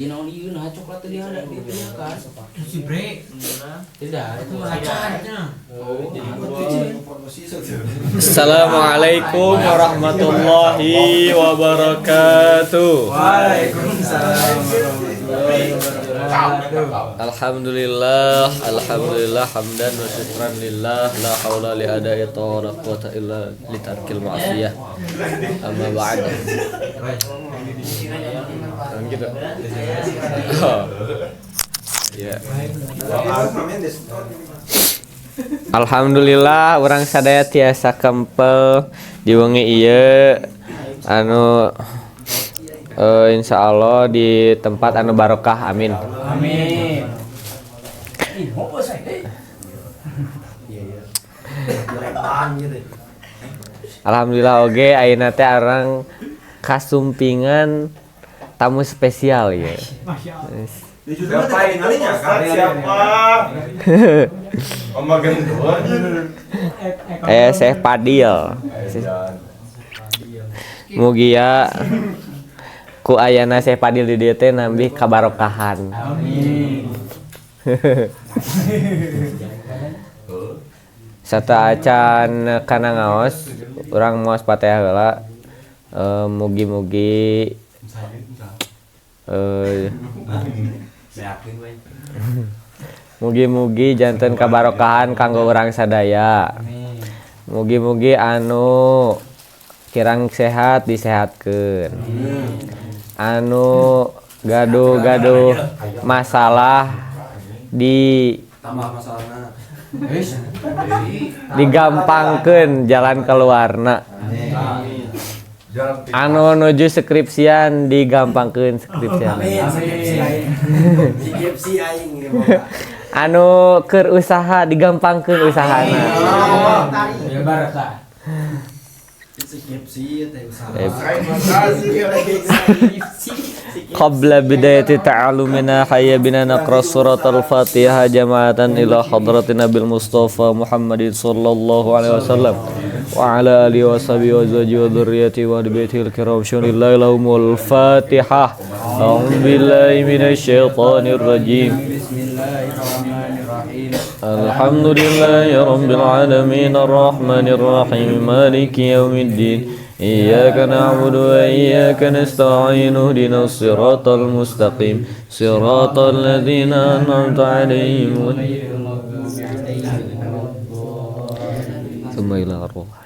Naon ieu nah coklat tadi ada di dieu kan. Si bre. Tidak, itu acaranya. Oh, Assalamualaikum warahmatullahi wabarakatuh. Waalaikumsalam warahmatullahi wabarakatuh. Alhamdulillah, alhamdulillah hamdan wa syukran lillah la haula li ada'i wa la quwata illa li tarkil ma'siyah. Amma ba'd. Gitu. Oh. Ya. Alhamdulillah urang sadaya tiasa kempel di wengi ieu anu insyaallah di tempat anu barokah, amin. Amin. Alhamdulillah oge ayeuna teh arang kasumpingan tamu spesial ya. Siapa ini? Siapa? Oma Gendut. Syekh Padil. Mugia ku ayana Syekh Padil di dieu teh nambih kabarokahan. Amin. Sata acan kana ngaos, urang maos Fatihah heula. Mugi-mugi mugi-mugi janten kabarokahan kanggo urang sadaya. Mugi-mugi anu kirang sehat disehatkeun. Anu gaduh-gaduh masalah di tambah masalahna. Digampangkeun jalan keluarna. Anu nuju skripsian digampangkeun skripsian. Skripsi aing. Anu keur usaha digampangkeun usahana. Ya barakah. Skripsi teh usaha. Qabla bidayati ta'allumina hayya bina naqra surat al-Fatihah jama'atan ila hadratin Nabil Mustafa Muhammadin sallallahu alaihi wasallam wa ala alihi wa sahbihi wa azwajihi wa dzurriyyatihi wa ahli baitihil kiram. Syulillahi lahumul Fatihah. A'udzu billahi minasyaitonir rajim. Bismillahirrahmanirrahim. Alhamdulillahi rabbil alamin arrahmanir rahim maliki yaumiddin. Iyyaka na'budu wa iyyaka nasta'in ihdinas siratal mustaqim siratal ladzina an'amta 'alaihim ghairil maghdubi 'alaihim waladdallin. Tsumma ila arwah.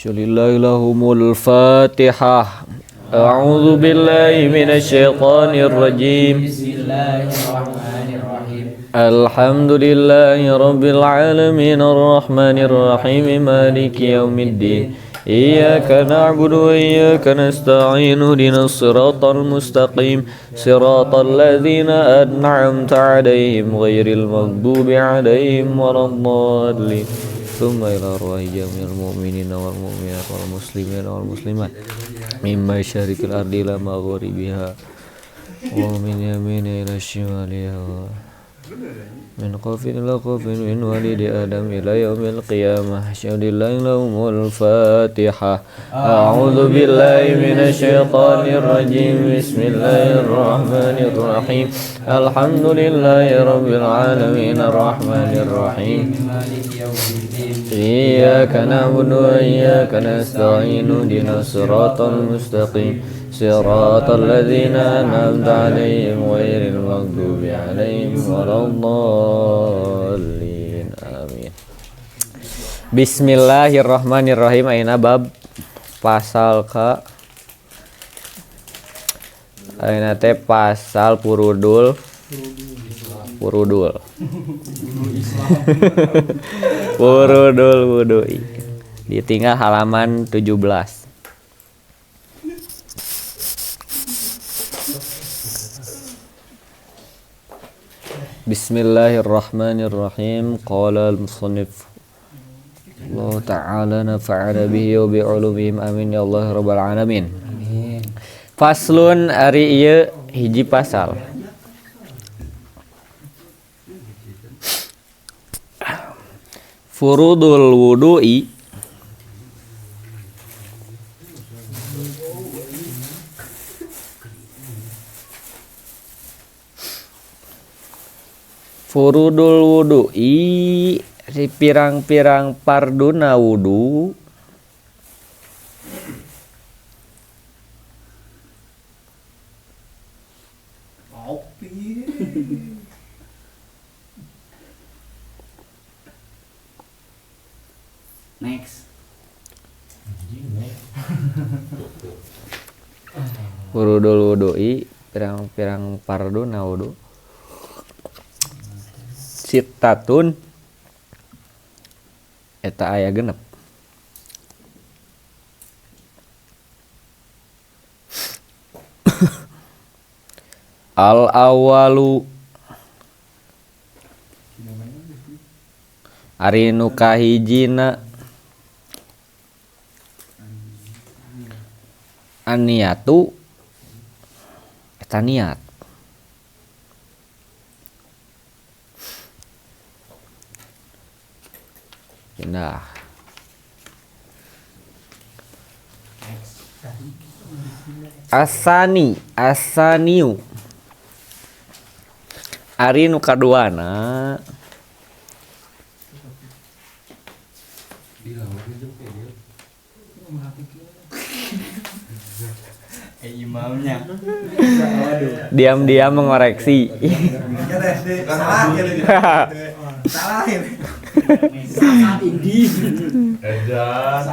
Syalillahumul Fatihah. A'udzu billahi minasyaitonir rajim. Bismillahirrahmanirrahim. Alhamdulillahi rabbil alamin arrahmanir rahim maliki yaumiddin. Iyyaka na'budu wa iyyaka nasta'in ihdinas siratal mustaqim siratal ladzina an'amta 'alaihim ghairil maghdubi 'alaihim waladdallin. Tsumma ila arwahi jami'il mu'minina wal mu'minat wal muslimina wal muslimat mimma syarikil ardi ila maghribiha wa min yamini ila shimaliha min qafin ila qafin min walidi adam ila yaumil qiyamah. Syaulillahi lahumul Fatihah. A'udzu billahi minasyaitonir rajim. Bismillahirrahmanirrahim. Alhamdulillahi rabbil alamin arrahmanir rahim iyyaka na'budu wa iyyaka nasta'in ihdinas siratal mustaqim siratal ladzina an'amta 'alaihim ghairil maghdubi 'alaihim waladdallin. Amin. Bismillahirrahmanirrahim. Ayeuna bab pasal ka ayeuna teh pasal purudul purudul purudul wudu. Ditinggal halaman 17. Bismillahirrahmanirrahim. Qala al-musannif Allah ta'ala nafa'ana bihi wa bi'ulumihim amin ya Allah rabbal alamin. Faslun ari ieu hiji pasal. Furudul wudu'i Furudul wudu'i si pirang-pirang parduna wudu Next. Furudul wudu'i pirang-pirang parduna wudu sitatun eta aya genep. Al awalu ari nu kahijina aniyatu eta niat. Pindah. Asani, asaniu. Ari nu kaduana imamnya diam-diam mengoreksi. Salah ini. Salah ini. Salah.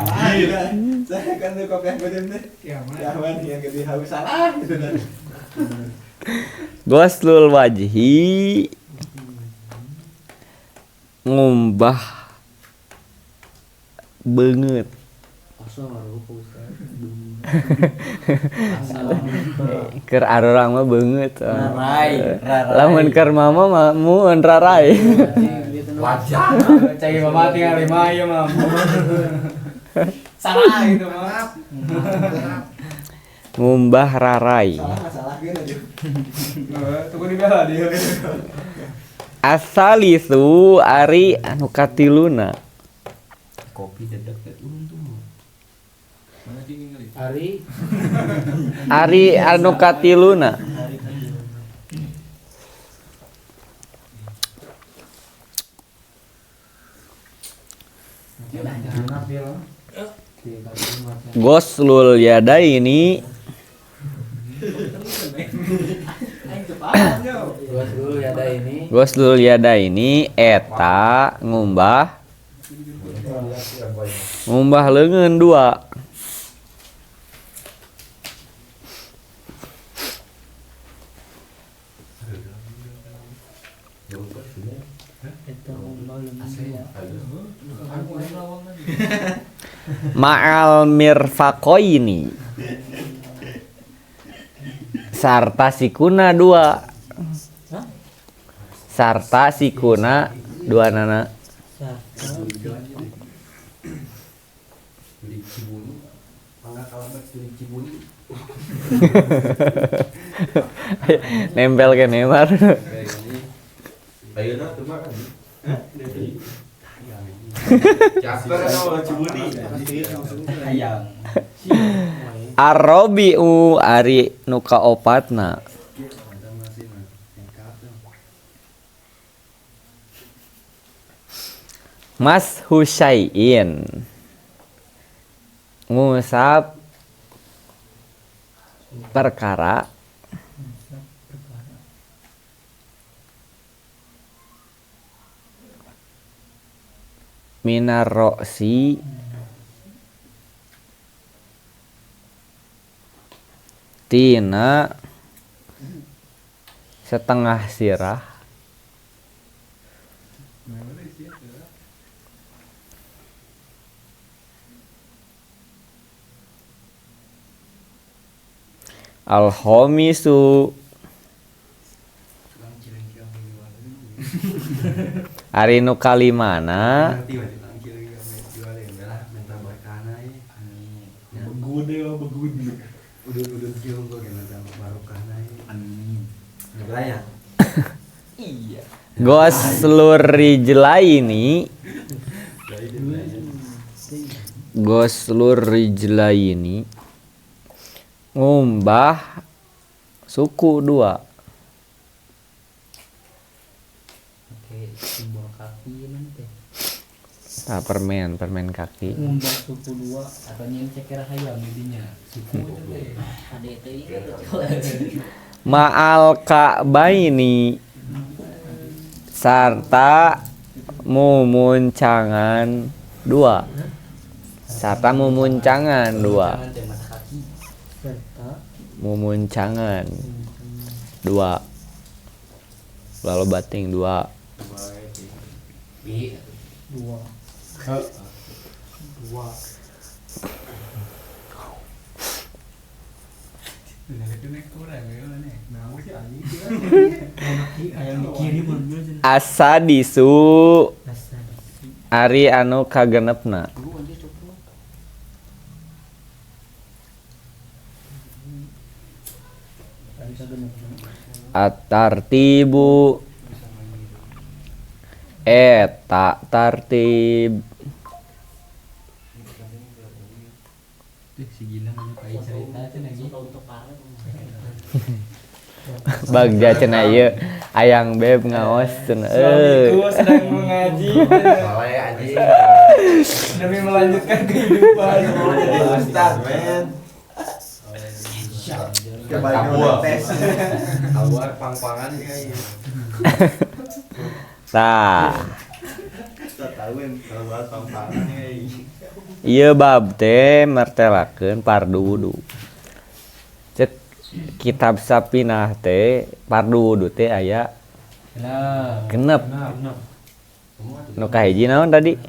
Saya kan tuh kopiah gue deh. Kiamat yang gede haus salah gitu. Ghuslul wajhi ngumbah beungeut. Keur arurang mah beungeut. Lamun keur mama mah mun rarai. Wajah. Cai mama tinggal lima ieu mah. Salah gitu mah. Ngumbah rarai. Salah gitu. Tunggu dibela dia. Asalisu ari anu katiluna. Kopi dedek teh untung. Ari ari anu katiluna. Ghuslul yadaini Ghuslul yadaini eta ngumbah ngumbah leungeun dua. Ma'al mirfaqoini sarta sikuna dua. Sarta sikuna dua nana. Nempel ke Neymar. Arrobi'u ari nu kaopatna. Mas Husain ngusap perkara minar roksi tina setengah sirah al-khomisu ari nu kalimana Udun-udun kieu unggul gimana barokah naik. Amin. Ngebraya. Iya. Goslur rijlaini. Goslur rijlaini ngumbah suku dua. Oke, simbol kaki nanti. Nah, permen kaki. Ngumbah suku dua atau nyen cekera hayam intinya. Suku itu teh. Ade teh Ma'al ka'baini sarta mumuncangan dua. Sarta mumuncangan dua. Mumuncangan dua. Lalu bating dua. Dua. Dua. Asa disu ari anu kagenepna. At-tartibu eta tartib. Bagja cenah ieu ayang beb ngaos cenah euy. Suamiku sedang mengaji. Demi melanjutkan kehidupan. Ustaz, men. Keluar pang-pangan kayaknya. Tah. Keluar pang-pangan kayaknya. Ieu bab teh mertelakeun fardu wudu. Cek kitab Sapinah teh fardu wudu teh aya genep. Nu kahiji naon tadi?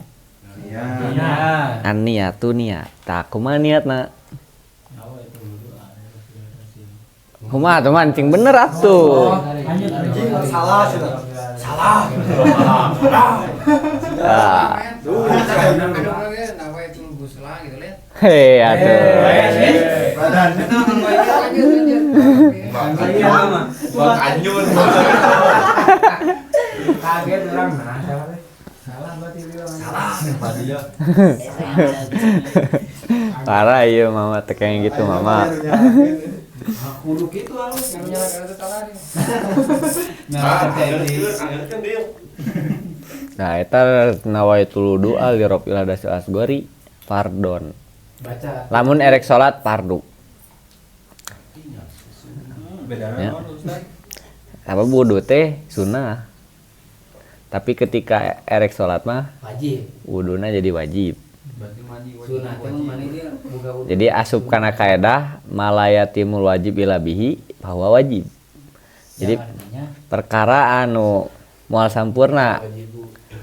Niat. An-niyatu niat. Tah kumaha niatna? Kumaha tuh mancing bener atuh. Salah cenah. Salah. Ah. Hei atuh. Anyun. Kaget orang nah salah. Salah berarti salah. Parah ieu mama teh kayak gitu mama. Kudu kitu halus nyalakan itu salah nih. Nah, eta nawaitul wudu'a li raf'il hadasil asghari fardon. Baca. Lamun erek salat fardu. Bedana naon Ustaz? Apa wudu teh sunnah. Tapi ketika erek salat mah wajib. Wuduna jadi wajib. Berarti mandi wajib. Sunah teh mah dia buka wudu. Jadi asup kana kaedah malayatimul wajib ila bihi bahwa wajib. Jadi perkara anu moal sampurna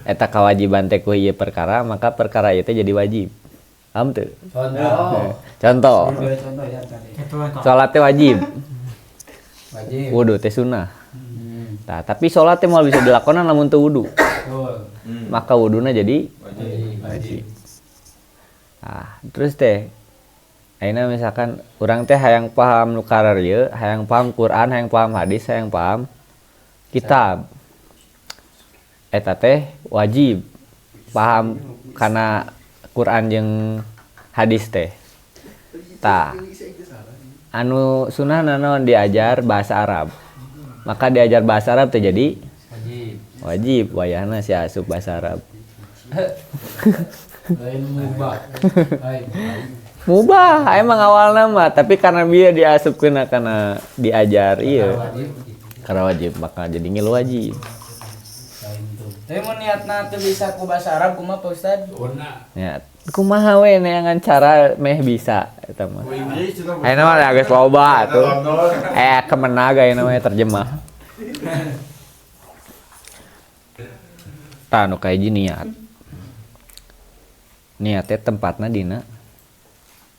eta kewajiban teh ku ieu perkara maka perkara ieu teh jadi wajib. Paham teu? Contoh. Contoh. Salat teh wajib. Wajib. Wudu teh sunnah. Nah, tapi salat teh moal bisa dilakonan lamun teu wudu. Maka wuduna jadi wajib. Nah, terus teh ayeuna misalkan urang teh hayang paham nu kararieu, hayang paham Quran, hayang paham hadis, hayang paham kitab. Eta teh wajib paham kana Quran jeung hadis teh. Tah. Anu sunah naon diajar bahasa Arab. Maka diajar bahasa Arab teh jadi wajib. Wajib wayahna si asup bahasa Arab. Lain mubah. Mubah emang awalna mah, tapi karena dia diasupkeun kana diajar ieu. Karena wajib maka jadi ngilu wajib. Tapi mun niatna teu bisa ku bahasa Arab kumaha Pak Ustad? Ya, kumaha we neangan cara meh bisa eta mah. Ayeuna mah geus loba atuh. Kemenag ayeuna mah terjemah. Tah nu kahiji niat. Niat teh tempatna dina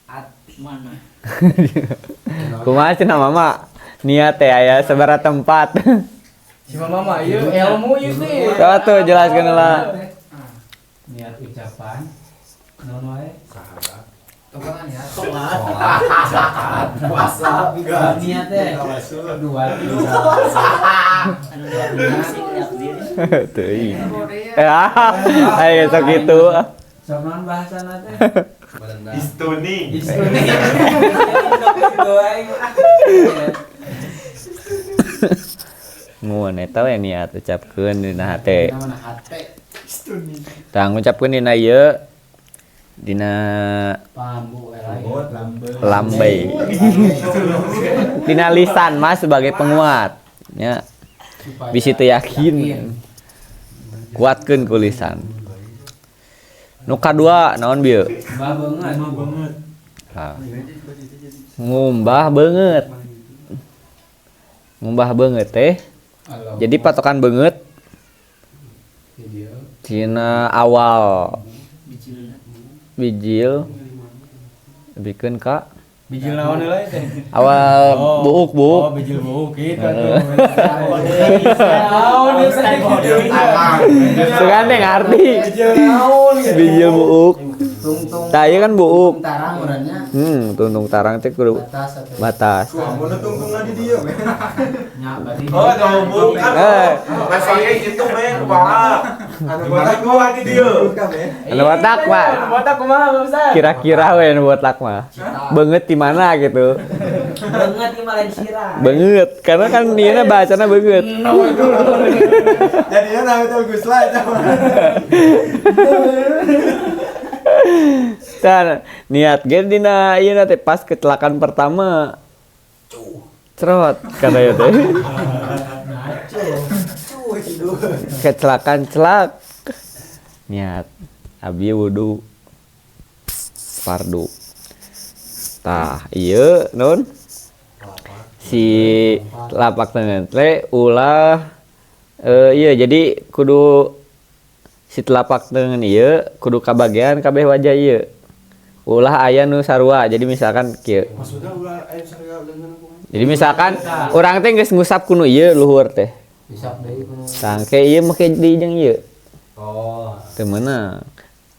at mana? Kumaha cenah mama? Niat teh aya sabaraha tempat. Si mama ieu ilmu ieu sih. Coba tuh jelaskeun lah. Niat ucapan naon wae? Pegangan ya. Sholat, puasa, enggak. Niat teh. Dua. Teuing. Ayo sok kitu. Sok naon bahasana teh? Istuni. Istuni. Mun eta we niat ucapkeun dina hate. Tah ngucapkeun dina ieu dina lambe. Dina lisan mah sebagai penguat nya. Bisi teu yakin. Kuatkeun ku lisan. Nu kadua naon bieu? Ngumbah beungeut. Ngumbah beungeut. Ngumbah beungeut teh. Jadi patokan beungeut tina awal bijil bikeun ka bijil naon heula teh? Awal buuk. Oh, bijil buuk kitu atuh. Naon Sugan teh ngarti. Bijil naon gitu. Bijil buuk. Tungtung. Tah ieu kan buuk. Tarang urangnya. Tungtung tarang teh kudu batas. Mun tungtungna di dieu. Nya berarti. Oh, bukan. Masih gitu men, kumaha? Anu botak gua di dieu. Anu botak mah. Anu botak kumaha Ustaz? Kira-kira we anu botak mah. Beungeut di mana gitu. Beungeut di Malaysia. Beungeut, karena kan dieuna bahasana beungeut. Jadinya nah itu Gusla eta mah. Tah niat ge dina ieu teh pas kecelakaan pertama. Cerot kata ieu teh. Kecelakaan celak. Niat abi wudu fardu. Tah ieu nun si telapak tangan teh ulah iya jadi kudu si telapak tangan ieu kudu kabagean kabeh wajah ieu. Ulah aya nu sarua. Jadi misalkan kieu. Maksudna ulah aya sarua leungeun kumaha? Jadi misalkan urang teh geus ngusap kuno ieu luhur teh. Usap deui kuno. Tah engke ieu make deui jeung ieu. Oh. Teu meunang.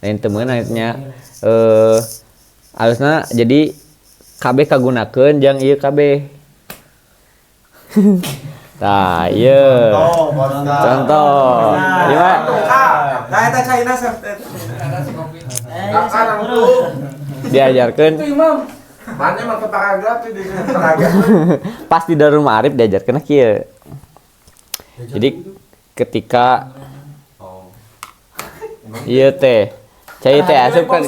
Lain teu meunang nya alusna jadi kabeh kagunakeun jeung ieu kabeh. Tah ieu. Contoh. Ieu mah Nah eta caina sok. Diajarkeun. Mana mah paragraf di paragraf. Pas di Darul Ma'arif diajarkeun kieu. Jadi ketika ieu teh cai teh asup kan.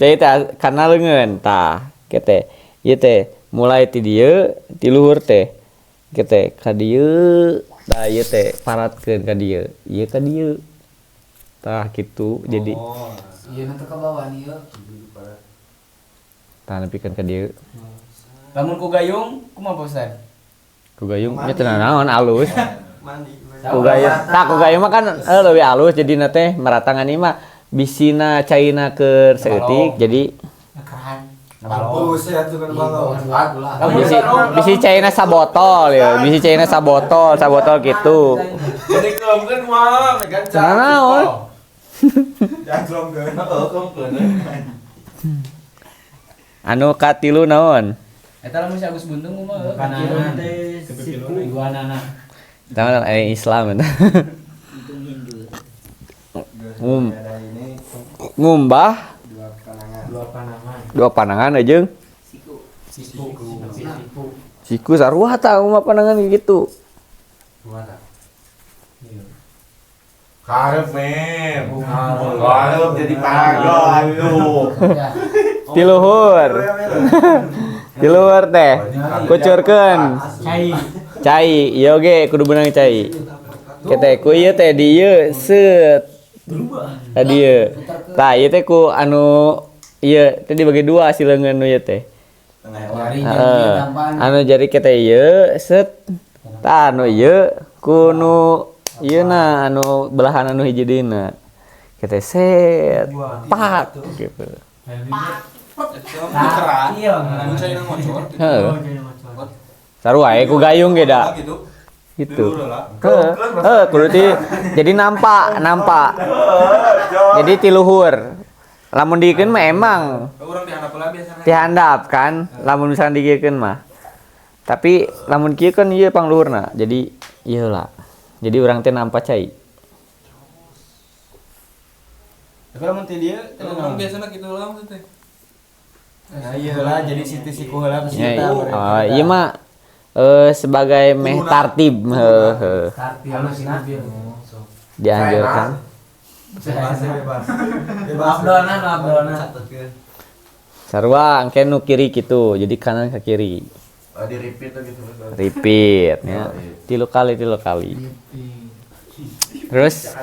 Cai teh kana leungeun tah kieu teh. Ieu teh mulai ti dieu ti luhur teh. Kieu teh ka dieu tah ieu teh paratkeun ka dieu. Ieu ka dieu. Tah kitu jadi. Ieu nu teh kabawaan ieu. Tah nepikeun ka dieu. Lamun ku gayung kumaha Pak Ustaz? Ku gayung nya teu naon alus. Mandi. Ku gayung. Tah ku gayung mah kan leuwih alus jadina teh merata ngan ieu mah bisina caina keur saeutik jadi Mampus ya tuh kan balong. Bisi caina sabotol ya, bisi caina sabotol, sabotol gitu. Jadi keumkeun mah megan Teu naon. Jadrongkeun. Heeh, keumkeun. Anu katilu naon? Eta lamun si Agus Buntung kumaha? Kanan teh siku iguanana. Eta mah Islam eta. Ngumbah dua panangan aja. Siku. Siku sarua tah ngumbah panangan gitu. Karep men. Karep jadi paragraf aduh. Tiluhur. Tiluhur teh. Kucurkeun. Cai. Cai, ieu ge kudu beunang cai. Kete ku ieu teh di ieu seut. Tadi ieu. Tah ieu teh ku anu ieu teh dibagi dua si leungeun nu ieu teh. Anu jari kete ieu set. Tah anu ieu ku nu ieu na anu belahan anu hiji deuna. Kete set. Pak gitu. Heeh. Sarua we ku gayung ge da. Gitu. Heeh, kudu ti jadi nampak. Jadi ti luhur. Lamun diikeun mah emang Urang dihandap heula biasana. Dihandap kan, lamun misalkan diikeun mah. Tapi lamun kieu kan ieu pangluhurna. Jadi ieu lah. Jadi urang teh nampa cai. Tapi lamun teh dieu teh Urang biasana kitu heula maksud teh. Nah, ieu heula jadi situ siku heula ke Ya, situ. oh, ieu mah sebagai meh tartib heuh. Tartib halusna. Dianjurkan. Bebas bebas. Abdolna nu abdolna. Sarua engke nu kiri kitu, jadi kanan ke kiri. Oh, di repeat gitu. Repeat ya. Tilu kali. Terus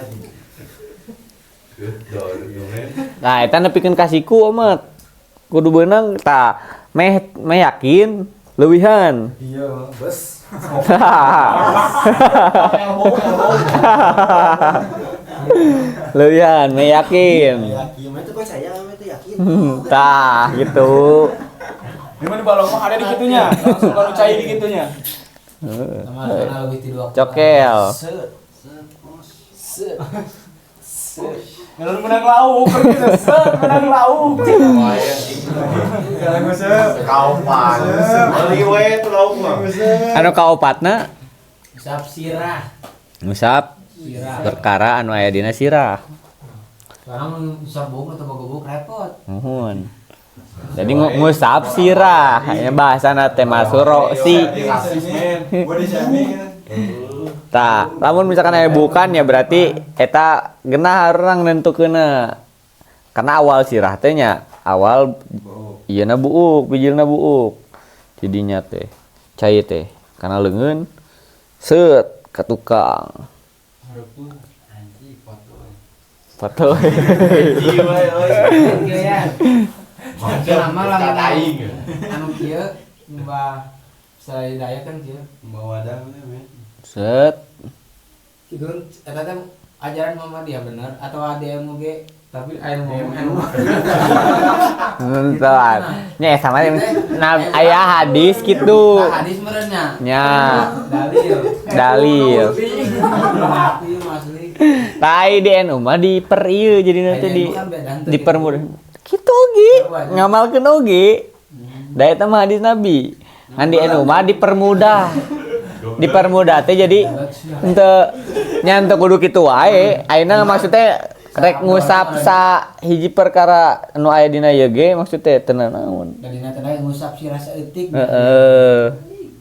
nah eta nepikeun ka siku omat. Kudu beunang tah meh meh yakin leuwihan. Iya, bes. Leuwihan meh yakin. Yakin, itu percaya, itu yakin. Tah gitu. Ini mah di balong mah ada di kitunya, langsung baru cai di kitunya. Sama sana lebih ti dua. Cokel. Set. Set. Ngelun menang lauk, pergi set menang lauk. Kaupan. Beli we tuh lauk mah. Anu kaopatna Usap sirah. ngusap Sirah. perkara anu aya dina sirah. Soalnya mun usap buuk atau bogobuk repot. Nuhun. Jadi ngusap sirah, ya bahasana teh masuro si. Body shaming. Tah, lamun misalkan aya bukan ya berarti eta genah urang nentukeunna. Karena awal sirah teh nya, awal ieuna buuk, bijilna buuk. Jadinya teh cai teh karena leungeun set ka tukang. Foto. Kieu ya. Lama lamun anu kieu mbah Saidaya kan kieu. Bawa wadah men. Set. Kitu eta teh ajaran Muhammadiyah bener atau ada yang oge tapi aya nu ngomong Entar. Nya sama nah aya hadis kitu. Nah, hadis meureunnya. Nya Dalil. dalil. Ieu mah asli. Tai di NU mah diper ieu jadi nanti di Aya nu kan beda henteu dipermudah. Kitu oge, ngamalkeun oge. Da eta mah hadis Nabi. Ngan di NU mah dipermudah. Dipermudah teh jadi henteu nya henteu kudu kitu wae. Ayeuna maksudnya rek ngusap sa hiji perkara nu aya dina ieu ge maksudnya teu naon. Dadina teh ngusap sirah saeutik. Heeh.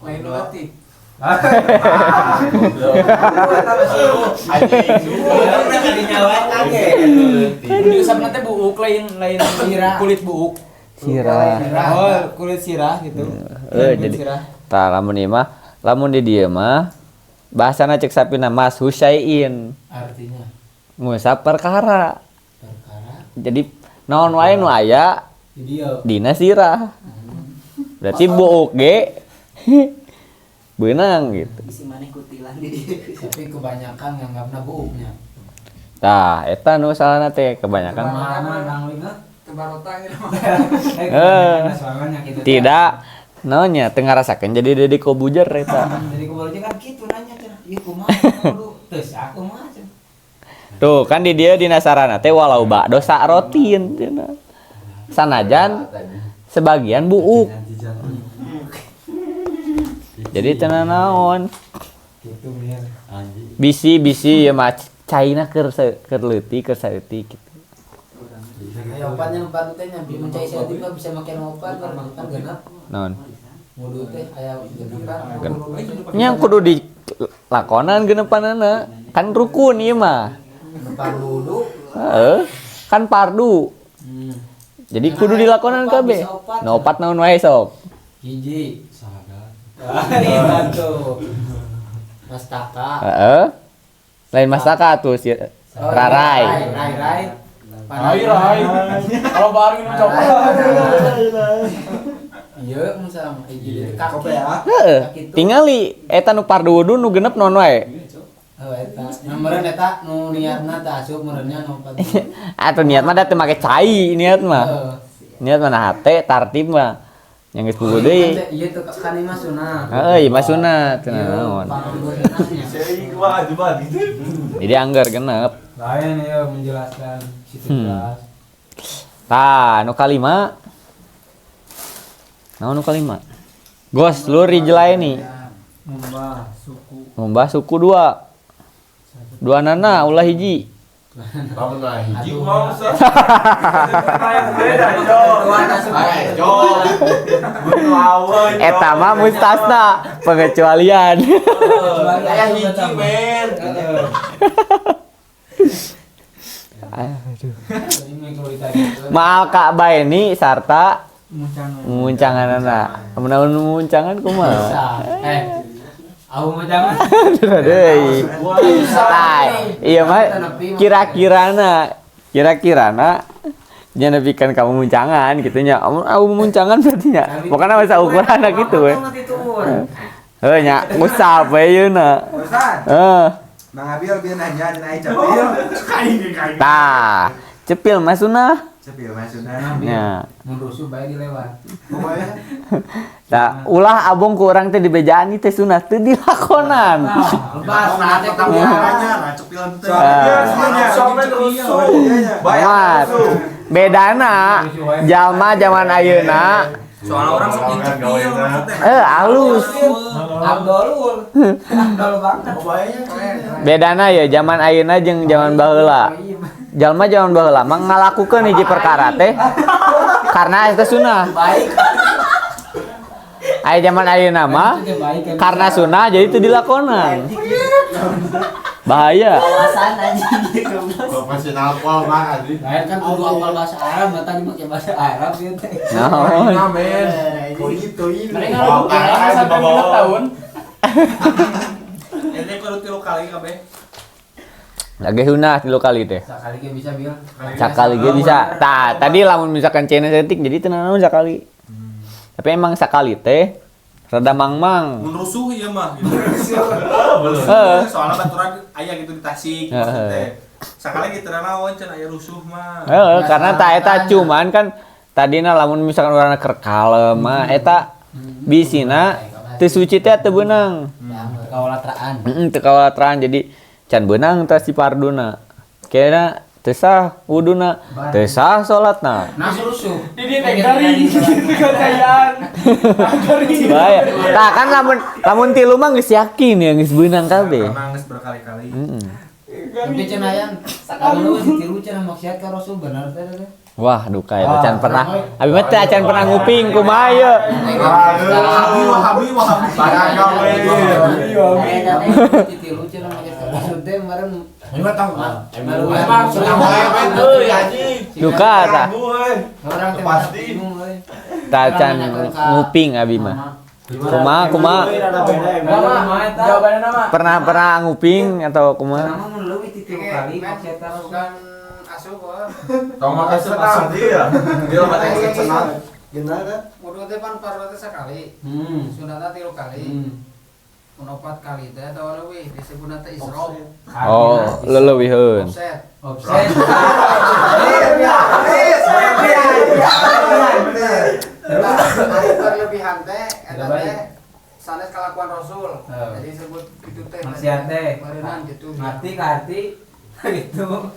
Lain nu leutik. Diusapna teh buuk lain lain Sirah. kulit buuk. Sirah. Oh, kulit sirah gitu. Kulit Jadi sirah. tah lamun ieu mah, lamun di dieu mah bahasana cek sapina Mas Husain Artinya ngusap perkara. perkara Jadi naon wae nu aya di dieu. dina sirah. Berarti buuk ge beunang gitu. Bisi maneh kutilan di dieu. Tapi kebanyakan nganggapna buuknya. Tah, eta nu salahna teh kebanyakan. Mana dangling Tebarota gitu. Soalnya gitu. Tidak naonnya teu ngarasakeun jadi Deddy Kobuzer eta. Jadi kumaha kan kitu nanya cenah. Ieu kumaha kudu teu kumaha cenah. Tuh kan di dia dina sarana teh walau ba'do sa'rotin cenah. Sanajan sebagian buuk. Jadi teu naon. Gitu mir. Bisi-bisi ya mah caina keur keur leutik keur saeutik gitu. Aya opatnya empat teh nya mun cai saeutik mah bisa make opat kan genep. Naon? Wudu teh aya genepan. Nya kudu dilakonan genepanana. Kan rukun ieu mah. Genepan wudu. Heeh. Kan pardu. Jadi kudu dilakonan kabeh. Nu opat naon wae sok. Hiji. Saga. Iya tuh. Mastaka. Heeh. Lain mastaka tuh si rarai. Rai rai. Rai rai. Kalau baru minum coklat. Iya, mun sama hiji deui kaki. Heeh. Tingali eta nu pardu wudu nu genep naon wae. Oh eta. Nu meureun eta nu niatna teh asup meureunnya nu opat. Atuh niat mah da teu make cai niat mah. Heeh. Niat mah na hate tartib mah. Yang geus puguh deui. Iya tuh kan ieu mah sunah. Heeh, ieu mah sunat teu naon. Jadi anggar genep. Lain ya menjelaskan situ jelas. Tah, nu kalima. Naon nu kalima? Ghoslur rijlaini. Ngumbah suku. Ngumbah suku dua. Dua nana ulah hiji. Lamun lah hiji kumaha Ustaz? Eta mah mustasna, pengecualian. Aya hiji men. Aduh. Ma'al ka'baini sarta muncanganana. Mun muncangan kumaha? Aku muncangan. Deui. Tah, iya mah kira-kirana nya nepikan kamu muncangan gitu nya. Aku muncangan berarti nya. Pokokna masa ukuranna gitu we. Heuh nya ngusap we yeuna. Heeh. Mang Abil bieu nanya dina cepil. Tah, cepil mah sunah. Cepil mah sunah. Nya. Mun rusuh bae dilewat. Tah, ulah abong ku urang teh dibejaan teh sunah teu dilakonan. Lepas nah teh nya cepil teh. Bae. Bedana jalma zaman ayeuna soalnya orang sok cepil maksudnya. Halus. Abdolul. Abdol banget. Bedana ya zaman ayeuna jeung zaman baheula. Jalma zaman baheula mah ngalakukeun hiji perkara teh karena eta sunah. Baik. Aya zaman ayeuna mah karena sunah jadi teu dilakonan. Bahaya. Wawasan anjing gitu. Profesional pol mah anjing. Lain kan kudu apal bahasa Arab, mata dipake bahasa Arab ieu teh. Naon? Mereka ngalakukeun sampai 5 tahun. Ini kudu 3 kali kabeh. Lagi sunah 3 kali teh. Sakali ge bisa bil. Sakali ge bisa. Tah, tadi lamun misalkan cenah setik jadi teu naon sakali. Tapi emang sakali teh rada mangmang. Mun rusuh ieu mah gitu. Soalnya baturan aya gitu di Tasik maksud teh. Sakali gitu naon cenah aya rusuh mah. Heeh, karena ta eta cuman kan tadina lamun misalkan urang keur kalem mah eta bisina teu suci teh teu beunang. Kawalatraan. Heeh, teu kawalatraan jadi can beunang tah si parduna. Kena teu sah wuduna, teu sah salatna. Nah rusuh. Di dia teh garing kekayaan. Bahaya. Tah kan lamun tilu mah geus yakin ya geus beunang kabeh. Karena geus berkali-kali. Heeh. Tapi cenah yang lamun leuwih tilu cenah maksiat ka Rasul bener teh teh. Wah, duka eta can pernah. Abi mah teh acan pernah nguping kumaha ieu. Wahabi wahabi. Barang we. Eta teh tilu cenah maksiat ka Rasul teh meureun Duka tah. Pasti. Tah can nguping abi mah. Kumaha kumaha? Jawabanna mah. Pernah nguping atau kumaha? Mun leuwih ti 3 kali maksiat ka Rasul. Tong makan senang dia. Dia mah teh senang. Gimana? Wudu teh pan fardu teh sakali. Sunatna 3 kali. Mun 4 kali teh atawa leuwih disebutna teh israf. Oh, leuwiheun. Offset. Offset. Berlebihan teh eta teh sanes kalakuan Rasul. Jadi disebut kitu teh. Maksiat teh. Bareunan gitu. Ngarti ka hati gitu.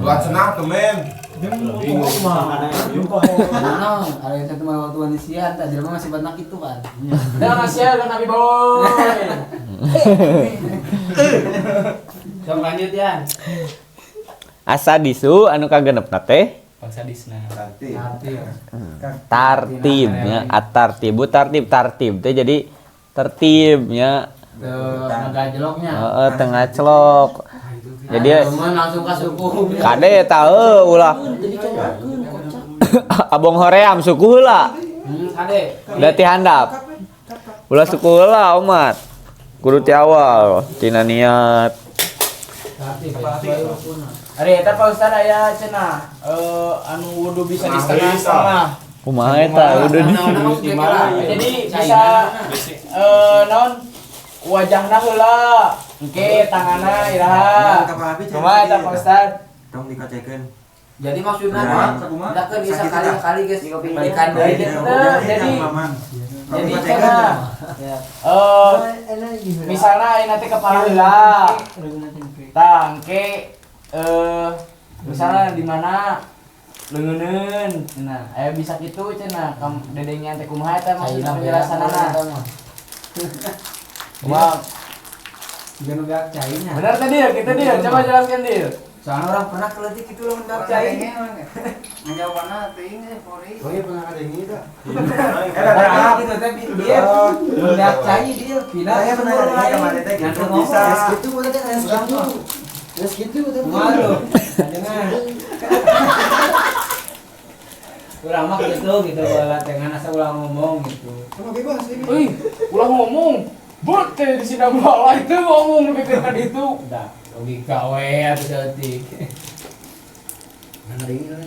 Buat senang tuh men. Bingung. Nah, ada yang satu waktu manusia, tak jelema masih banyak itu kan. Dah masih ada Nabi Boy. Sok lanjut ya. Asa disu anu kagenepna teh Bangsa disna. Tartib. Tartib nya, at-tartibu tartib tartib teh jadi tertibnya. Teu ngajloknya. Heeh, teu ngacelok. Jadi langsung ka suku. Kade eta heuh ulah. Abong hoream suku heula. Kade. Da ti handap. Ulah suku heula omat. Kudu ti awal tina niat. Ari eta Pak Ustad aya cenah anu wudu bisa di setengah-setengah. Kumaha eta wudu di jadi bisa naon wajahna heula. Engke tanganna iraha. Kumaha eta Pak Ustad? Tong dikocekeun. Jadi maksudna mah da bisa kali-kali geus balikan deui gitu. Jadi cenah misalna ayeuna teh kepala heula. Tah engke misalnya di mana Leungeun cenah. Aya bisa kitu cenah kam dedengean teh kumaha eta maksudna penjelasanana. Wah, Jangan beak cainya. benar tadi ya kita dia coba jelaskan dia. Soalnya orang pernah keletik itu lamun beak cai. Ngajawabanna teuing sih Pori. Oh iya pernah ada yang ini dah. Nah, gitu teh dia beak cai dia pindah Saya pernah ada ini kemarin teh gitu bisa. Gitu udah kan gitu. Terus gitu udah. Malu. Jangan. Urang mah gitu gitu bola teh ngan asa ulah ngomong gitu. Sama bebas ini. Wih, ulah ngomong. But teh di sidang bola itu ngomong mikirkan itu. Udah, logika we atuh saeutik.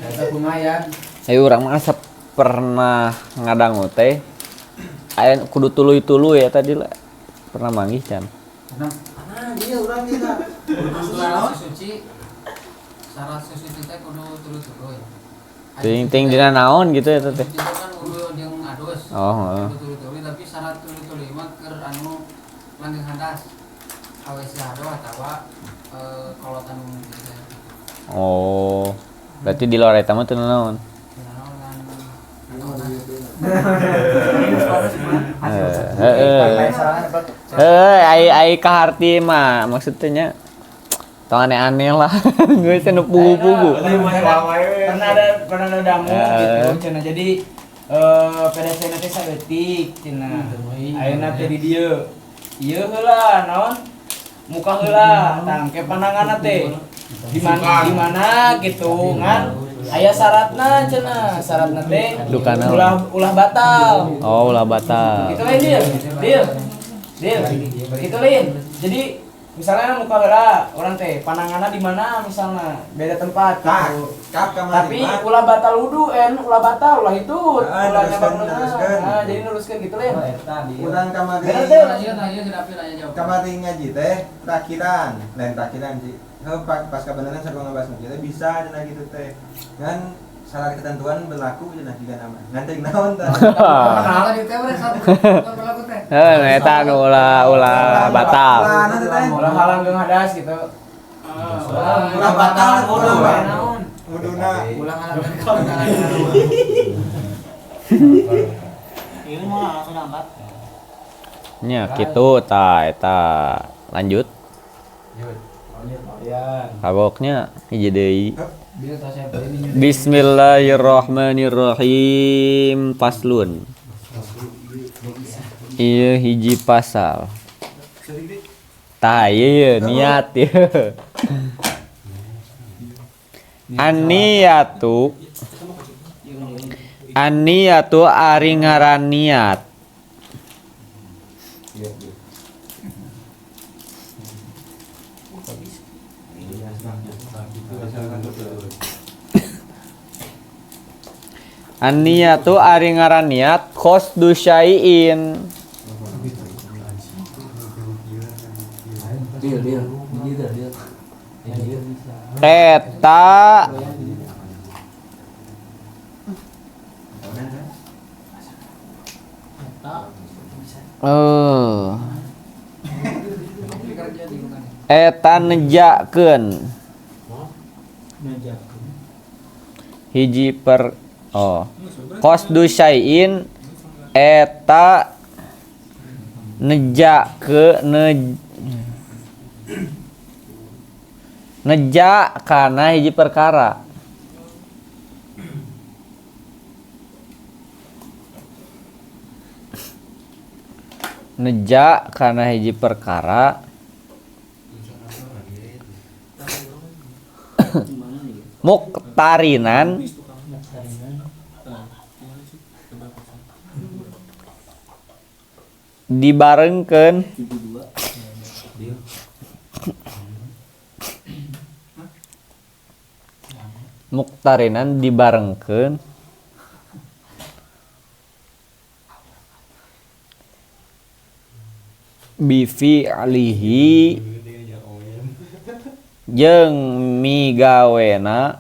Eta lumayan. Ayo urang mah asa pernah ngadangu teh. Aya kudu tuluy-tuluy ya tadi lah. Pernah manggih can. Nah, dia urang kita. Syarat suci. Syarat suci teh kudu tuluy-tuluy. Ting-ting dina naon gitu ya teh. Itu kan kudu jeung adus. Oh, heeh. Kudu tuluy-tuluy tapi syarat tuluy-tuluy mah keur anu langgeng hadas. Awes jado atawa kolotan umum gitu. Oh. Berarti di luar eta mah teu naon. Heeh. Heeh, ai kaharti mah maksudnya tong aneh-aneh lah. Geus teh nu pugu-pugu. Pernah ada dangu gitu cenah. Jadi PDC na teh saeutik cenah. Ayeuna teh di dieu. Ieu heula naon? Muka heula tangke pandanganna teh. Di mana gitu ngan aya syaratna cenah. Syaratna teh ulah batal. Oh, ulah batal. Gitu lain deal. Deal. Gitu lain. Jadi misalnya muka heula orang teh pandanganna di mana misalnya beda tempat gitu. Tapi ulah batal wudu ulah batal ulah itu ulah nyabak. Nah, jadi neruskeun gitu lain. Urang kamari. Kamari ngaji teh terakhiran, lain terakhiran sih. Heuh pas kabeneran sarua ngabahas ngaji teh bisa cenah gitu teh. Ngan syarat ketentuan berlaku cenah jiga nama. Ngan teh naon tah. Tadi teh urang syarat ketentuan berlaku teh. Heuh eta nu ulah batal. Ulah halangeung hadas gitu. Ulah batal ulah naon. Wuduna. Ulah halangeung hadas. Ini mah langsung angkat. Nya kitu tah eta. Lanjut. Kagoknya hiji deui. Bismillahirrahmanirrahim. Paslun. Ieu hiji pasal. Tah ieu niat ieu. An-niyatu An-niyatu ari ngaran niat. An-niyatu ari ngaran niat qasdu syai'in. Eta eta nejakeun hiji per qasdu syai'in eta neja kana hiji perkara. Neja kana hiji perkara muktarinan dibarengkeun muktarinan dibarengkeun bifi'lihi jeung migawena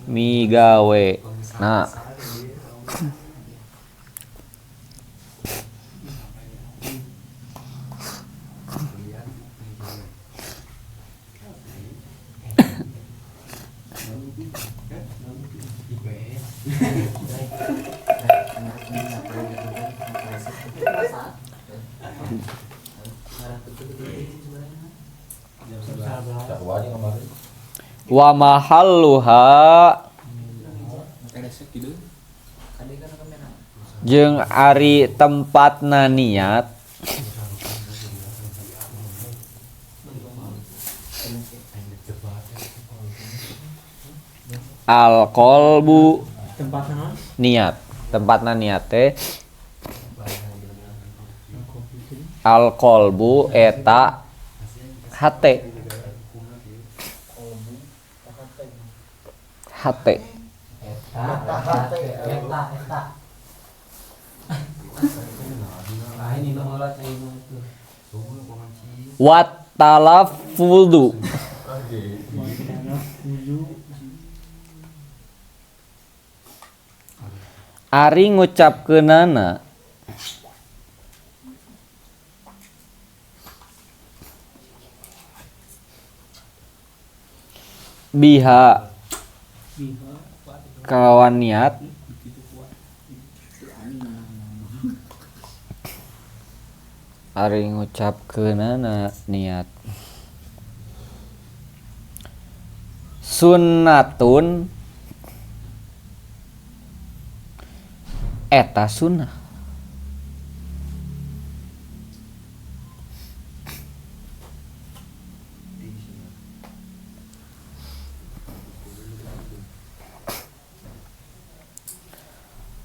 migawena Wa mahalluha jeung ari tempatna niat al qalbu niat, tempatna niat teh al qalbu eta hate, hate wat talaffuzu ari ngucapkeunana biha kawan niat ari ngucapkeunana niat sunnatun eta sunnah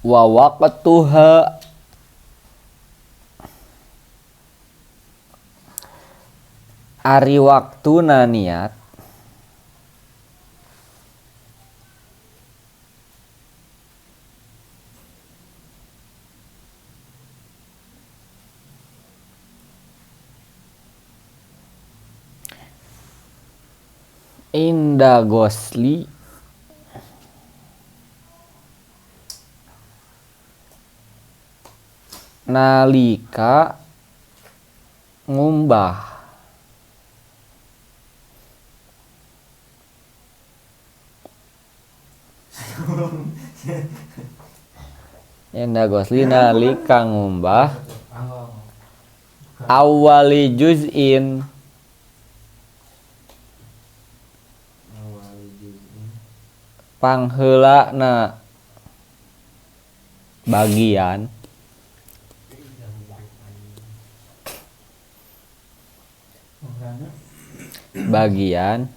wa waqtuha ari waktuna niat inda gosli nalika ngumbah inda gosli nalika ngumbah awali juz'in pangheulana bagian bagian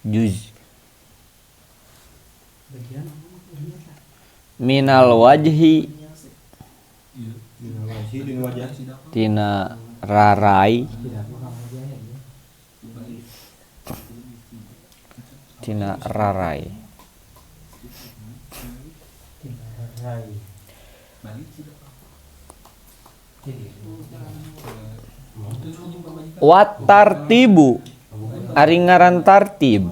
juz minal wajhi tina rarai tina rarai wat tartibu ari ngaran tartib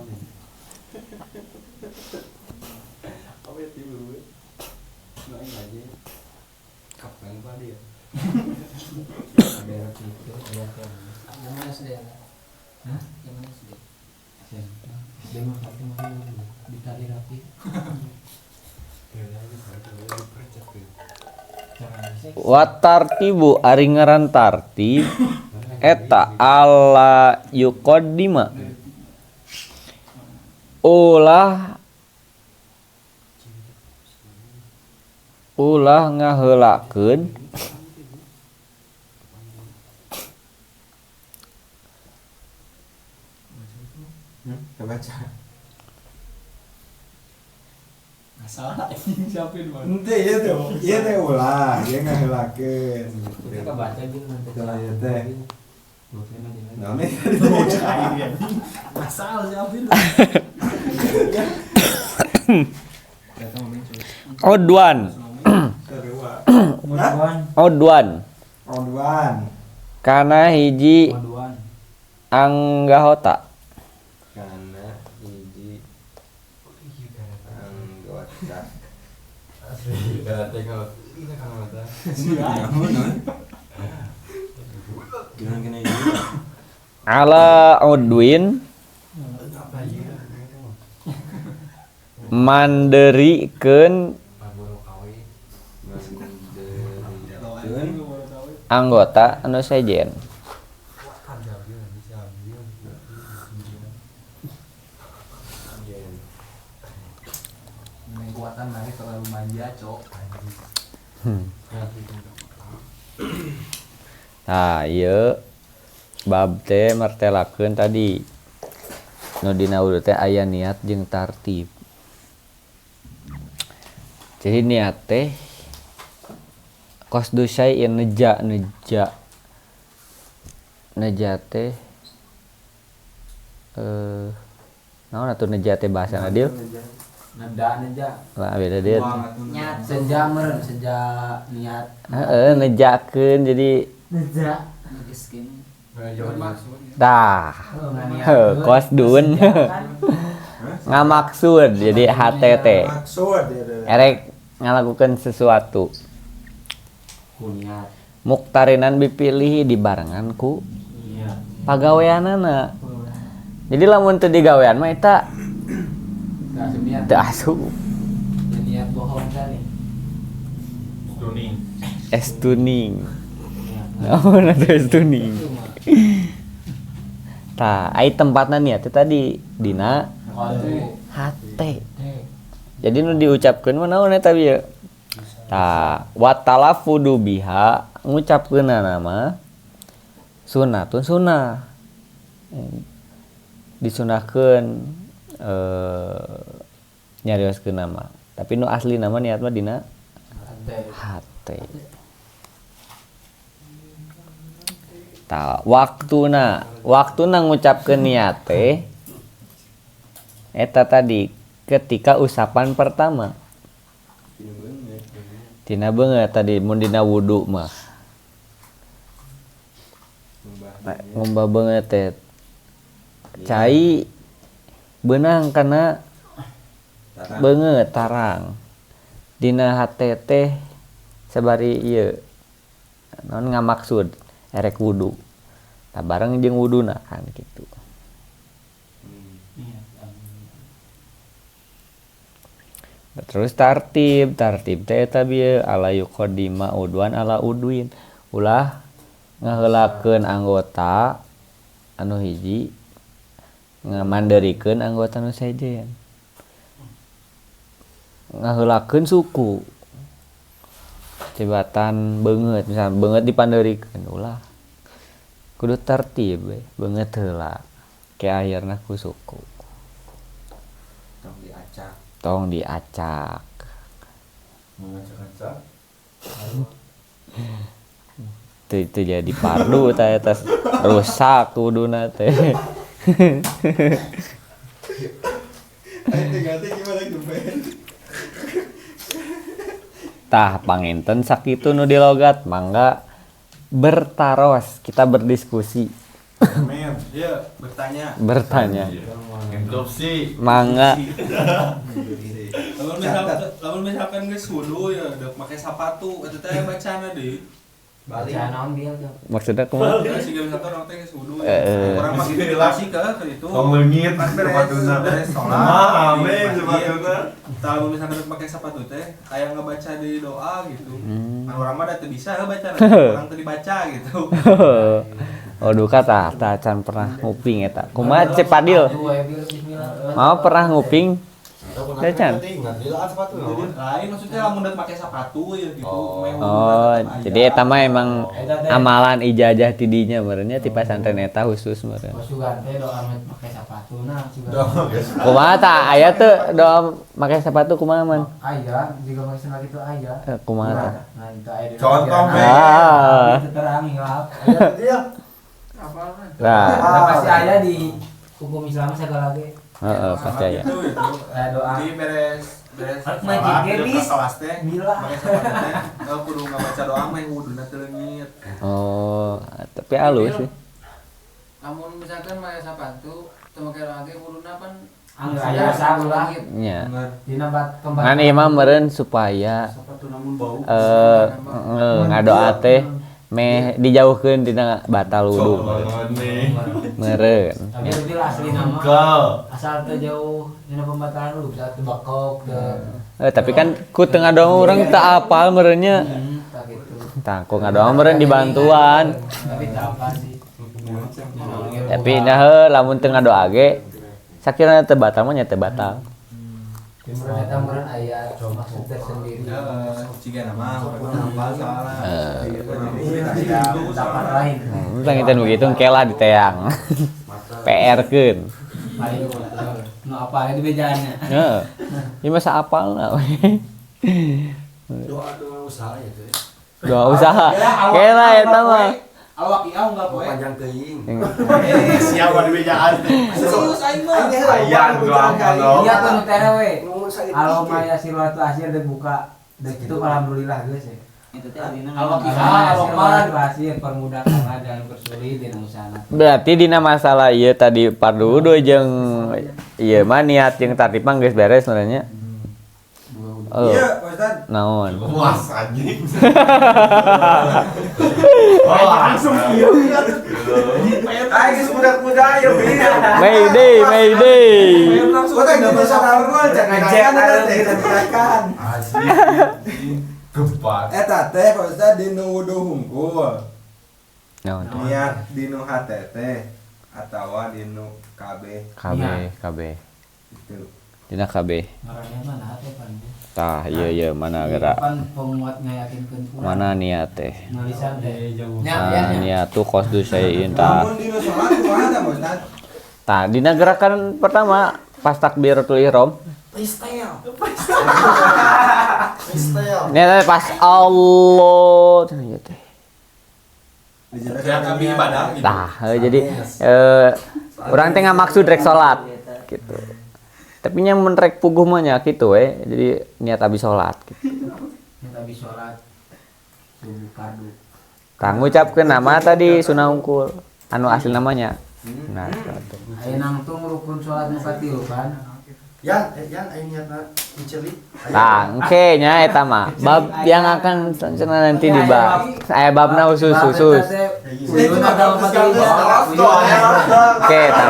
wat tartibu ari ngaran tartib eta ala yuqaddima ulah ulah ngaheulakeun kebaca masalah anjing siapin mah henteu ieu teh ieu teh ulah ieu ngaheulakeun kita kebaca jeung nanti ieu teh naon masalah siapin Odwan. Odwan. Odwan. Kana hiji anggota. Kana hiji anggota. Asli tengok ini anggota. Ala odwin Manderikeun anggota anu sejen. Kekuatan maneh terlalu manja, cok. Nah, ieu bab teh martelakeun tadi. Nu dina wudu teh aya niat jeung tartib. Jadi niat teh qasdu syai'in neja neja. Neja teh naon atuh neja teh bahasana Dil? Neda neja. Lah beda dia. Niat seja meureun seja niat. Heeh, nejakeun jadi neja. Tah. Heuh, qasdun. Ngamaksud jadi HTT. Maksud erek ngalakukeun sesuatu. Niat. Muktarinan dipilih dibarengan ku pagaweanana. Jadi lamun teu digawean mah eta teu asup. Niat bohong tadi. Tuning. Es tuning. Naon atuh es tuning. Tah, ai tempatna niat teh tadi dina hate. Jadi nu diucapkeun mah naon eta bieu? Tah, wa talaffudu biha ngucapkeunana mah sunatun sunah. Disunahkeun nyarioskeun nama. Tapi nu asli nama niat mah dina hate. Tah, waktuna ngucapkeun niat teh eta tadi ketika usapan pertama. Tina beungeut tadi mun dina wudu mah. Ngumbah beungeut teh cai beunang kana beungeut tarang. Dina hate teh sabari ieu naon ngamaksud erek wudu. Tah bareng jeung wuduna kan kitu. Terus tartib, tartib teh eta bieu ala yuqaddima udwan ala udwin. Ulah ngaheulakeun anggota anu hiji ngamanderikeun anggota nu sejen. Ngaheulakeun suku. Cibatan beungeut, misalnya beungeut dipanderikeun ulah. Kudu tertib we, beungeut heula. Ke akhirna ku suku. Tong diacak. Tong diacak. Mengacak-acak. Itu jadi pardu tah eta rusak kuduna teh. Tah panginten sakitu nu dilogat mangga bertaros, kita berdiskusi. Men, iya bertanya. Bertanya. Interupsi. Mangga. Lamun misalkan geus wudu ya udah make sepatu eta teh bacana deui. Balik. Naon dia tuh. Maksudnya kumaha? Siga misalkan urang teh geus wudu ya. Urang mah meditasi ke itu. Tong leungit sepatuna. Beres salat. Ame sepatuna. Tah lamun misalkan make sepatu teh aya ngabaca di doa gitu. Kan urang mah da teu bisa baca, urang teu dibaca gitu. Oh duka tah tah can pernah nguping eta. Kumaha Cep Padil? Mau pernah nguping? Teh can. Lain maksudnya lamun udah pakai sepatu ya gitu. Oh, jadi eta mah emang amalan ijazah tidinya meureunnya ti pasantren eta khusus meureun. Sugan teh doa make sepatu nah sugan. Kumaha tah aya teu doa make sepatu kumaha man? Aya, jiga make sendal kitu aya. Kumaha tah? Nah, itu aya di contoh we. Terang hilap. Nah, pasti aya di hukum Islam segala ge. Heeh, pasti aya. Doa. Jadi beres beres kelas teh make sepatu teh kalau kudu ngabaca doa mah wuduna teu leungit. Oh, tapi alus sih. Lamun misalkan make sepatu teu make doa ge wuduna pan aya salah. Nya. Dina pembahasan. Ngan ieu mah meureun supaya sepatu namun bau. Ngadoa teh Meh dijauhkeun tina batal wudu. Meureun. Tapi itu asli nama. Asal teu jauh dina pembatalan wudu bisa teu bakok teu. Tapi kan ku teu ngadoa urang teu apal meureunnya. Tah kitu. Tah ku ngadoa meureun dibantuan. Tapi teu apa sih. Tapi nah heuh lamun teu ngadoa ge sakirana teu batal mah nya teu batal. Meureun eta meureun aya maksud tersendiri. Ciga nama urang apal soalna. Dapat lain. Tang begitu engke lah diteang. PR-keun. Paling nu apal di bejaannya. Heeh. Ieu masa apalna we. Doa usaha ya teh. Doa usaha. Kela eta mah. Awak ieu enggak poe. Panjang teuing. Siapa di bejaan? Serius aing mah. Aya doa apa Iya tuh nu tere we. Aloma ya sirwatu asir dibuka. Ditutup alhamdulillah geus ya. Itu teh artina Awak aloma asir permudahkanlah jangan persulit dina usahana. Berarti dina masalah ieu tadi fardu wudu jeung ieu mah niat jeung tartib mah geus beres sebenarnya. Iya, Pak Ustad. Naon? Puas anjing. Oh, langsung ieu. Ayo geus muda-muda ayo Mayday, mayday. Kok teh geus sarua jangan teh. Asli. Gempat. Eta teh Pak Ustad dinu wudu hungkul. Naon teh? Niat dinu hate teh atawa dinu KB. KB, KB. Gitu. Dina KB. Ngaranna mana teh pan? Tah, iya iya mana gerak. Pan penguat ngayakinkeun kurang. Mana niat teh? Nulisan teh. Nah, niat tuh qasdu syai'in tah. Lamun dinu salat kumaha tah Pak Ustad? Tah, dina gerakan pertama pas takbiratul ihram. Freestyle. Freestyle. Niat pas Allah teh ieu teh. Gerakan ibadah gitu. Tah, jadi urang teh ngamaksud rek salat gitu. Tapi nya mun rek puguh mah nya kitu we. Jadi niat abis salat gitu. Niat abis salat subuh fardu. Tah ngucapkeun nama tadi sunah unggul anu asli namanya. Nah, gitu. Aya nangtung rukun salat nu katilu kan. Yan, yan aya niatna menceli. Tah, engke nya eta mah bab yang akan cenah nanti dibahas. Aya babna khusus khusus. Oke, tah.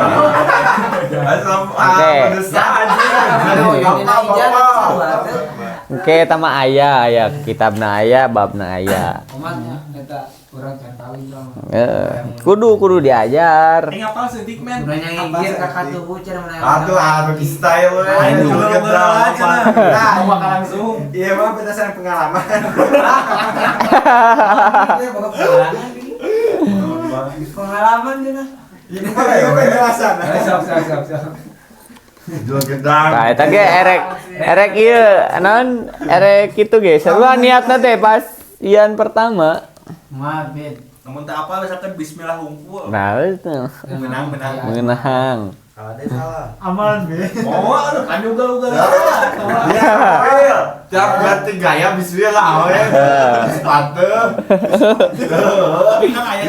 Oke. Oke, eta mah aya aya kitabna aya, babna aya. Omatnya eta urang can kawin mah. Kudu kudu diajar. Aing apal seutik men. Udah nyangir ka katuhu cenah mana. Atuh anu di style we. Nah, bakal langsung. Iya mah berdasarkan pengalaman. Iya boga pengalaman. Pengalaman cenah. Ini mah kayak penjelasan. Sok sok sok sok. Jual gedang. Tah eta ge erek erek ieu naon erek kitu ge sarua niatna teh pas ian pertama. Maaf, Ben. Namun tak apa misalkan bismillah hungkul. Nah, itu. Menang menang. Menang. Kalau ada salah. Aman, be. Oh, aduh kan ugal-ugal. Iya. Tiap ganti gaya bismillah we. Sepatu. Tapi kan aya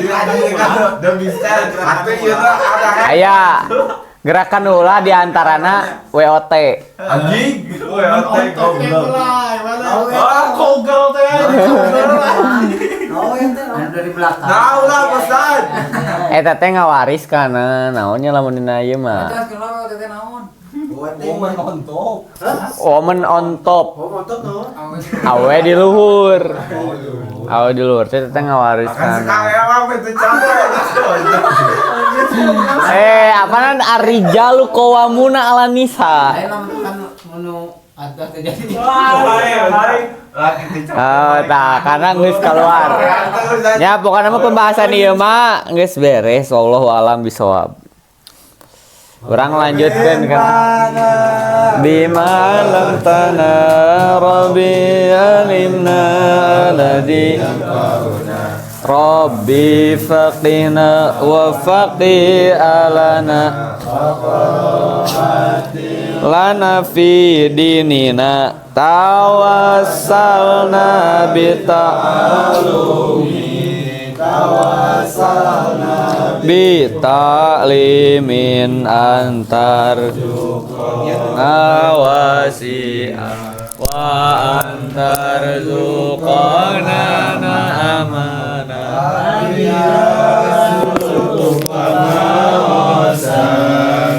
Dan bisa atuh ieu teh ada. Aya. Gerakan ulah di antarana WOT. Anjing, WOT goblok. Ah, kogel teh. Anu dari belakang. Nah, ulah Ustaz. Eta teh ngawaris kana naonnya lamun dina ieu mah. Jelas kenapa teh naon? Woman on top. Woman on top. Woman on top naon? Awe di luhur. Awe di luhur teh teh ngawaris Kan kana. sekali emang itu capek. Apaan arijalu qawamuna ala nisa. Ayo lamun kan menu atas teh jadi. Oh, tah karena geus keluar. Ya pokoknya mah pembahasan ieu mah geus beres wallahu alam bisawab. Urang lanjutkeun kan. Bima lam tana rabbi alimna alladzi Rabbi faqina wa faqi alana lana fi dinina tawassalna bi ta'alumi Tawassalna Bita'limin antar Ngawasi wa antar zuqana amana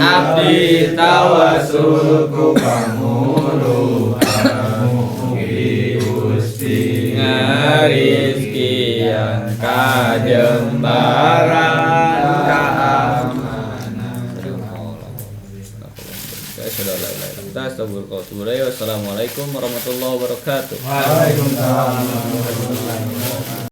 abdi tawasul ku pamuluhan mugi Gusti ngarizkian kajembaran kaamanan. Wassalamualaikum warahmatullahi wabarakatuh. Waalaikumsalam warahmatullahi wabarakatuh.